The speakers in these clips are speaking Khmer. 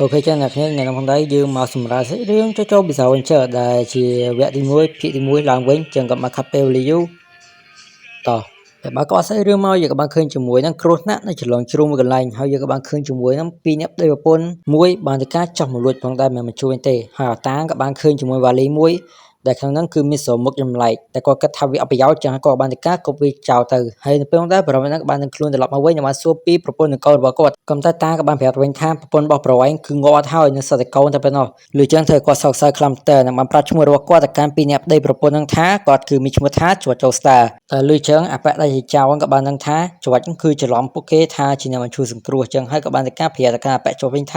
OK ចឹងអ្នកគ្នាថ្ងៃនេះផងដែរយើងមកសម្រាប់សាច់រឿង JoJo Bizarre Adventure ដែលជាវគ្គទី1ភាគទី1ឡើងវិញចឹងក៏មកខាត់ពេលវេលាយូរតោះតែបើក៏អត់សាច់រឿងមកយើងក៏បានឃើញជាមួយនឹងគ្រោះថ្នាក់នៅចន្លងជ្រុងមួយកន្លែងហើយយើងក៏បានឃើញជាមួយនឹងពីរនាក់ប្តីប្រពន្ធមួយបានទៅការចោះមកលួចផងដែរមិនមកជួយទេហើយអតាងក៏បានឃើញជាមួយវ៉ាលីមួយដែលក្នុងហ្នឹងគឺមានស្រមុខចម្លែកតែគាត់គិតថាវាអត់ប្រយោជន៍ចឹងហើយគាត់បានទៅការគប់វាចោលទៅហើយនៅពេលហ្នឹងដែរប្រុសហ្នឹងក៏បាននឹងខ្លួនត្រឡប់មកវិញនិងបានសួរពីប្រពន្ធនិងកូនរបស់គាត់ក៏តែតាក៏បានប្រាប់វិញថាប្រពន្ធរបស់ប្រឯងគឺងាប់អត់ហើយនៅសត្វតែកូនតែប៉ុណ្ណោះឬចឹងធ្វើឲ្យគាត់សោកសៅខ្លាំងតែនិងបានប្រាប់ឈ្មោះរបស់គាត់ទៅកាន់ពីរនាក់ប្តីប្រពន្ធហ្នឹងថាគាត់គឺមានឈ្មោះថាជួចចូលស្តាតែឮចឹងអាប៉ែដែលជាចៅក៏បានដឹងថាជួចគឺច្រឡំពួកគេថាជាអ្នកបញ្ឈូសង្គ្រោះចឹងហើយក៏បានទៅការប្រាប់ទៅកាន់អាប៉ែជួចវិញថ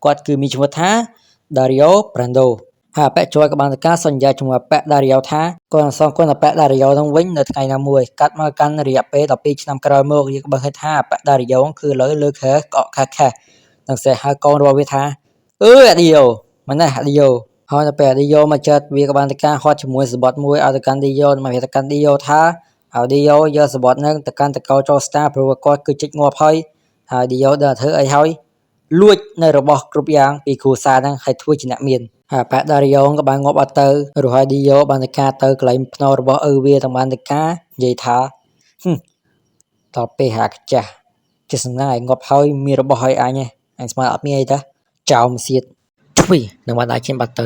ាគាត់គឺមានឈ្មោះថា Dario Brando ហើយអាប៉ែចយក៏បានធ្វើការសន្យាជាមួយអាប៉ែដារីយ៉ូថាគាត់នឹងសងគុណអាប៉ែដារីយ៉ូនឹងវិញនៅថ្ងៃណាមួយកាត់មកកាន់រយៈពេល12ឆ្នាំក្រោយមកយើងក៏បានឃើញថាអាប៉ែដារីយ៉ូគឺឥឡូវលើខែក្អកខែខែនឹងសេះហៅកូនរបស់វាថាអឺអាឌីយ៉ូម៉ណេះអាឌីយ៉ូហើយនៅពេលអាឌីយ៉ូមកចិត្តវាក៏បានធ្វើការហត់ជាមួយសបត់មួយឲ្យទៅកាន់ឌីយ៉ូមកទៅកាន់ឌីយ៉ូថាឲ្យឌីយ៉ូយកសបត់នឹងទៅកាន់តកោចូលស្តាព្រោះគាត់គឺចិត្តងាប់ហើយហើយឌីយ៉ូដល់ធ្វើអីហើយលួចនៅរបស់គ្រប់យ៉ាងពីគ្រួសារហ្នឹងហើយធ្វើជាអ្នកមានហើយប៉ាដារីយ៉ងក៏បានងាប់អត់ទៅរហូតឌីយ៉ូបានទៅការទៅកន្លែងភ្នោរបស់ឪវាទាំងបានទៅការនិយាយថាហឹមដល់ពេលហាខ្ចាស់ចេះសំណាងឲ្យងាប់ហើយមានរបស់ឲ្យអញអញស្មានអត់មានអីតាចោលមសៀតឈ្វីនឹងបានដើរចេញបាត់ទៅ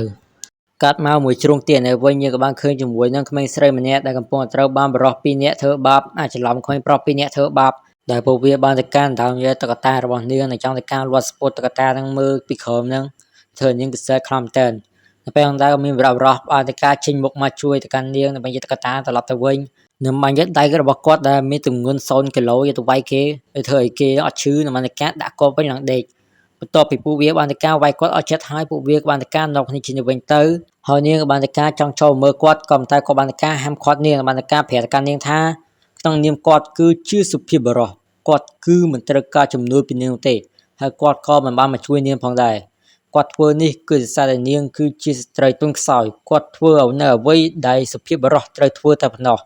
កាត់មកមួយជ្រុងទៀតនៅវិញយើងក៏បានឃើញជាមួយនឹងក្មេងស្រីម្នាក់ដែលកំពុងត្រូវបានប្រុសពីរនាក់ធ្វើបាបអាចច្រឡំក្មេងប្រុសពីរនាក់ធ្វើបាបដែលពួកវាបានទៅកាន់ដើមយកតុក្កតារបស់នាងនិងចង់ទៅការលាត់ស្ពុតតុក្កតានឹងមើលពីក្រោមនឹងធ្វើនាងកសែខ្លាំងមែនទែននៅពេលហ្នឹងដែរក៏មានប្រុសប្រុសបានទៅការចេញមុខមកជួយទៅកាន់នាងដើម្បីយកតុក្កតាត្រឡប់ទៅវិញនឹងបានយកដៃរបស់គាត់ដែលមានទម្ងន់0គីឡូយកទៅវាយគេឲ្យធ្វើឲ្យគេអត់ឈឺនឹងបានទៅការដាក់គាត់វិញឡើងដេកបន្ទាប់ពីពួកវាបានទៅការវាយគាត់អត់ចិត្តហើយពួកវាក៏បានទៅការនាំគ្នាចេញទៅវិញទៅហើយនាងក៏បានទៅការចង់ចូលមើលគាត់ក៏ប៉ុន្តែគាត់បានទៅការហាមឃាត់នាងបានទៅការប្រាប់ទៅកាន់នាងថាក្នុងនាមគាត់គឺជាសុភាពបុរសគាត់គឺមិនត្រូវការជំនួយពីនាងទេហើយគាត់ក៏មិនបានមកជួយនាងផងដែរគាត់ធ្វើនេះគឺដោយសារតែនាងគឺជាស្ត្រីទន់ខ្សោយគាត់ធ្វើនៅអ្វីដែលសុភាពបុរសត្រូវធ្វើតែប៉ុណ្ណោះ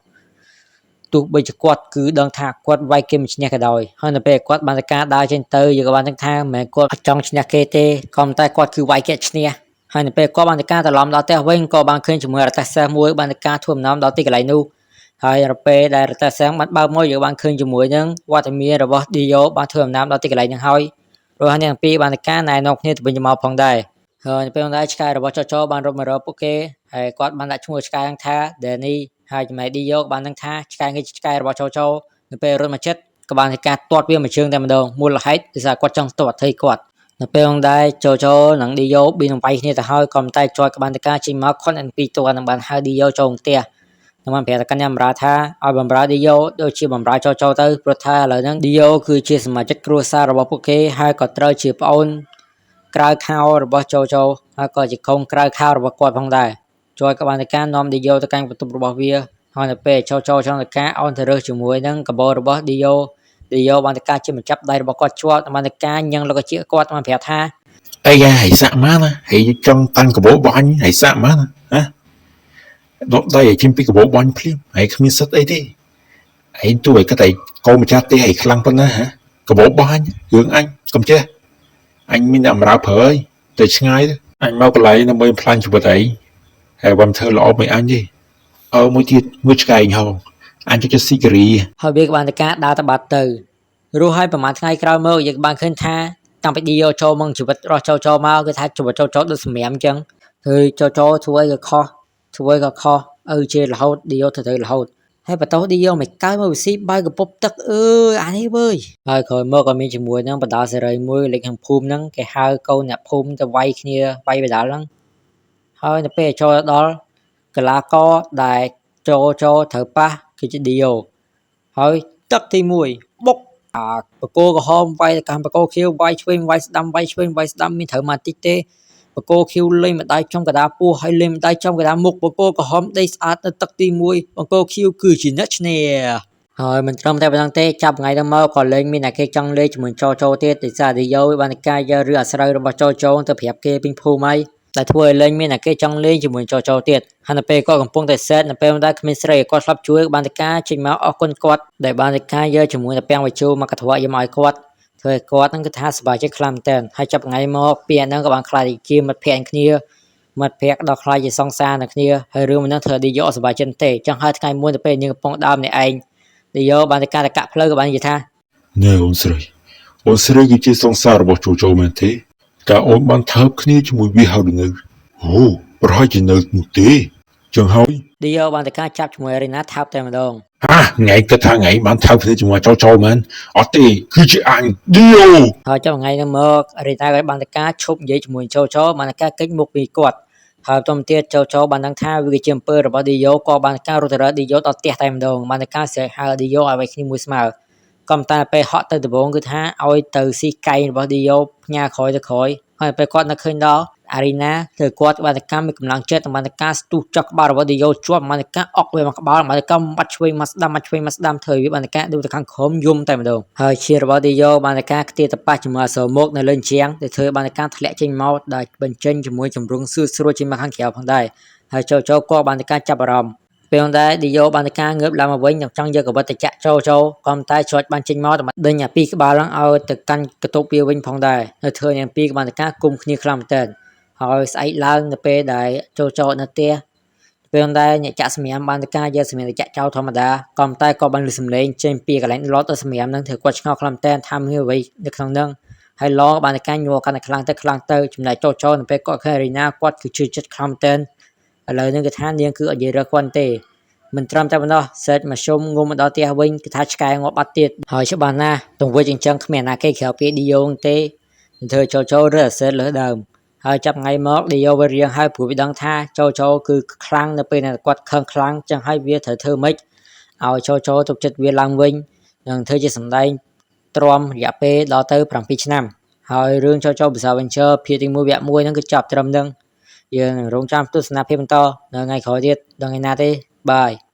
ទោះបីជាគាត់គឺដឹងថាគាត់វាយគេមិនឈ្នះក៏ដោយហើយនៅពេលគាត់បានតែការដើរចេញទៅយើងក៏បានដឹងថាមិនមែនគាត់អត់ចង់ឈ្នះគេទេក៏ប៉ុន្តែគាត់គឺវាយគេឈ្នះហើយនៅពេលគាត់បានតែការត្រឡប់ដល់ផ្ទះវិញក៏បានឃើញជាមួយរទេះសេះមួយបានតែការធ្វើដំណើរដល់ទីកន្លែងនោះហើយរពេលដែលរទេះសេះបានបើកមកយើងបានឃើញជាមួយនឹងវត្តមានរបស់ Dio បានធ្វើដំណើរដល់ទីកន្លែងនោះហើយរហូតអ្នកទាំងពីរបានតែការណែនាំគ្នាទៅវិញទៅមកផងដែរហើយនៅពេលនោះដែរឆ្កែរបស់ចចបានរត់មករកពួកគេហើយគាត់បានដាក់ឈ្មោះឆ្កែហ្នឹងថា Danny ហើយចំណែក Dio ក៏បានដឹងថាឆ្កែគេឆ្កែរបស់ចចនៅពេលរត់មកចិត្តក៏បានធ្វើការទាត់វាមួយជើងតែម្ដងមូលហេតុដោយសារគាត់ចង់ទាត់អធិគាត់នៅពេលនោះដែរចចនិង Dio ប៊ីនឹងវាយគ្នាទៅហើយក៏ប៉ុន្តែចយក៏បានធ្វើការចេញមកខុនពីរតនឹងបានហៅ Dio ចូលផ្ទះនឹងបានប្រាប់ទៅកាន់អ្នកបម្រើថាឲ្យបម្រើ Dio ដូចជាបម្រើចចទៅព្រោះថាឥឡូវហ្នឹង Dio គឺជាសមាជិកគ្រួសាររបស់ពួកគេហើយក៏ត្រូវជាប្អូនក្រៅខោរបស់ចចហើយក៏ជាកូនក្រៅខោរបស់គាត់ផងដែរចយក៏បានទៅការនាំ Dio ទៅកាន់បន្ទប់របស់វាហើយនៅពេលចចចង់ទៅការអោនទៅរើសជាមួយនឹងកាបូរបស់ Dio Dio បានទៅការជាម្ចាប់ដៃរបស់គាត់ជាប់បានទៅការញ៉ឹងលោកជាគាត់បានប្រាប់ថា អីយ៉ាហៃសាក់មកណាហៃចង់តាំងកបោរបស់អញហៃសាក់មកណាហ៎ដកដៃឲ្យជិះពីកបោរបស់អញភ្លាមហៃគ្មានសិទ្ធអីទេហៃទួឲ្យគាត់តែកូនម្ចាស់ទេហៃខ្លាំងប៉ុណ្ណាហ៎កបោរបស់អញរឿងអញកុំចេះអញមានអ្នកបម្រើប្រើហើយទៅឆ្ងាយទៅអញមកកន្លែងដើម្បីផ្លាញ់ជីវិតឯងហើយបើមិនធ្វើល្អមួយអញទេអើមួយទៀតមួយឆ្កែងហងអញចូលចិត្តស៊ីការី ហើយវាក៏បានទៅការដើរទៅបាត់ទៅរស់ហើយប្រហែលថ្ងៃក្រោយមកយើងក៏បានឃើញថាតាំងពី Dio ចូលមកជីវិតរបស់ចូលចូលមកគឺថាជីវិតចូលចូលដូចសម្រាមអញ្ចឹងគឺចូលចូលធ្វើអីក៏ខុសធ្វើអីក៏ខុសឪជារហូត Dio ធ្វើទៅរហូតហើយបន្ត Dio មិនកើតមកវិស៊ីបើកពប់ទឹកអើយអានេះវើយហើយក្រោយមកក៏មានជាមួយនឹងបណ្ដាសេរីមួយលេខក្នុងភូមិហ្នឹងគេហៅកូនអ្នកភូមិទៅវាយគ្នាវាយបដាល់ហ្នឹងហើយនៅពេលចូលដល់កីឡាករដែលចូលចូលត្រូវប៉ះគឺជា Dio ហើយទឹកទី1បុកអាបកគោក្រហមវាយទៅកាន់បកគោខៀវវាយឆ្វេងវាយស្ដាំវាយឆ្វេងវាយស្ដាំមានត្រូវមកតិចទេបកគោខៀវលេងម្ដាយចំកដាពោះហើយលេងម្ដាយចំកដាមុខបកគោក្រហមដីស្អាតនៅទឹកទី1បកគោខៀវគឺជាអ្នកឈ្នះហើយមិនត្រឹមតែប៉ុណ្្នឹងទេចាប់ថ្ងៃទៅមកក៏លេងមានតែគេចង់លេងជាមួយចោចោទៀតដោយសារតែយោបានការយករឿងអាស្រូវរបស់ចោចោទៅប្រាប់គេពេញភូមិហើយដែលធ្វើឲ្យលេងមានតែគេចង់លេងជាមួយចោចោទៀតហើយនៅពេលគាត់កំពុងតែសេតនៅពេលដែលគ្មានស្រីគាត់ធ្លាប់ជួយបានតែការចេញមកអរគុណគាត់ដែលបានតែការយកជាមួយតែពាំងវិជូមកកធွာយកមកឲ្យគាត់ធ្វើ ធ្វើឲ្យគាត់ហ្នឹងគឺថាសប្បាយចិត្តខ្លាំងមែនទែនហើយចាប់ថ្ងៃមកពីអាហ្នឹងក៏បានក្លាយជាមិត្តភក្តិគ្នាមិត្តភក្តិដល់ក្លាយជាសង្សារនឹងគ្នាហើយរឿងមួយហ្នឹងធ្វើឲ្យឌីយ៉ូអត់សប្បាយចិត្តទេចង់ហើយថ្ងៃមួយទៅពេលនាងកំពុងដើរម្នាក់ឯងឌីយ៉ូបានទៅការតកាក់ផ្លូវក៏បាននិយាយថា ណែអូនស្រីអូនស្រីគឺជាសង្សាររបស់ជូជូមែនទេតើអូនបានថើបគ្នាជាមួយវាហើយឬនៅអូប្រហែលជានៅនោះទេចឹងហើយ ឌីយ៉ូបានទៅការចាប់ជាមួយរីណាថើបតែម្ដង ហាថ្ងៃគិតថាថ្ងៃបានថើបគ្នាជាមួយចៅចៅមែនអត់ទេគឺជាអញឌីយ៉ូ ហើយចាប់ថ្ងៃហ្នឹងមករីណាក៏បានទៅការឈប់និយាយជាមួយជូជូបានទៅការកិច្ចមុខពីគាត់ហើយបន្តមកទៀតជូជូបានដឹងថាវាគឺជាអំពើរបស់ឌីយ៉ូក៏បានការរត់ទៅរកឌីយ៉ូដល់ផ្ទះតែម្ដងបានទៅការស្រែកហៅឌីយ៉ូឲ្យវាគ្នាមួយស្មើក៏តែពេលហក់ទៅដំបូងគឺថាឲ្យទៅស៊ីកែងរបស់ឌីយ៉ូផ្ញើក្រោយទៅក្រោយហើយពេលគាត់នៅឃើញដល់អារីណាធ្វើគាត់បានកម្មមានកម្លាំងចិត្តបានការស្ទុះចុះក្បាលរបស់ឌីយ៉ូជាប់បានការអុកវាមកក្បាលបានការបាត់ឆ្វេងមកស្ដាំបាត់ឆ្វេងមកស្ដាំធ្វើវាបានការដួលទៅខាងក្រោមយំតែម្ដងហើយឈាមរបស់ឌីយ៉ូបានការខ្ទាតប៉ះជាមួយអសរមុខនៅលើជាងដែលធ្វើបានការធ្លាក់ចេញមកដែលបញ្ចេញជាមួយចម្រុងសឿស្រួចចេញមកខាងក្រៅផងដែរហើយចូលចូលក៏បានការចាប់អារម្មណ៍ពេលដែរឌីយ៉ូបានការងើបឡើងមកវិញនិងចង់យកកវិតទៅចាក់ចូលចូលក៏តែចុចបានចេញមកដើម្បីដេញអាពីរក្បាលឡើងឲ្យទៅកាន់កន្ទប់វាវិញផងដែរនៅធ្វើយ៉ាងពីរក៏បានការគុំគ្នាខ្លាំងមែនទែនហើយស្អែកឡើងនៅពេលដែលចូលចូលនៅផ្ទះពេលដែរអ្នកចាក់សម្រាមបានទៅការយកសម្រាមទៅចាក់ចោលធម្មតាក៏តែក៏បានលឺសំឡេងចេញពីកន្លែងឡតទៅសម្រាមហ្នឹងធ្វើគាត់ឆ្ងល់ខ្លាំងមែនទែនថាមានអ្វីនៅក្នុងហ្នឹងហើយឡបានទៅការញ័រកាន់តែខ្លាំងទៅខ្លាំងទៅចំណែកចូលចូលនៅពេលគាត់ឃើញរីណាគាត់គឺជឿចិត្តខ្លាំងមែនទែនឥឡូវនេះគឺថានាងគឺអត់និយាយរើគាត់ទេមិនត្រឹមតែប៉ុណ្ណោះសេតមកជុំងុំមកដល់ផ្ទះវិញគឺថាឆ្កែងាប់បាត់ទៀតហើយច្បាស់ណាស់ទង្វើចិញ្ចឹមគ្មានណាគេក្រៅពីឌីយ៉ូងទេធ្វើចូលចូលរើសេតលើដើមហើយចាប់ថ្ងៃមកឌីយ៉ូវារៀងហើយព្រោះវាដឹងថាចូលចូលគឺខ្លាំងនៅពេលដែលគាត់ខឹងខ្លាំងចឹងហើយវាត្រូវធ្វើម៉េចឲ្យចូលចូលទុកចិត្តវាឡើងវិញនិងធ្វើជាសម្ដែងទ្រាំរយៈពេលដល់ទៅ7ឆ្នាំហើយរឿងចូលចូល Bizarre Adventure ភាគទី1វគ្គ1ហ្នឹងគឺចប់ត្រឹមហ្នឹងយើងនឹងរងចាំទស្សនាភាពបន្តនៅថ្ងៃក្រោយទៀតដល់ថ្ងៃណាទេបាយ។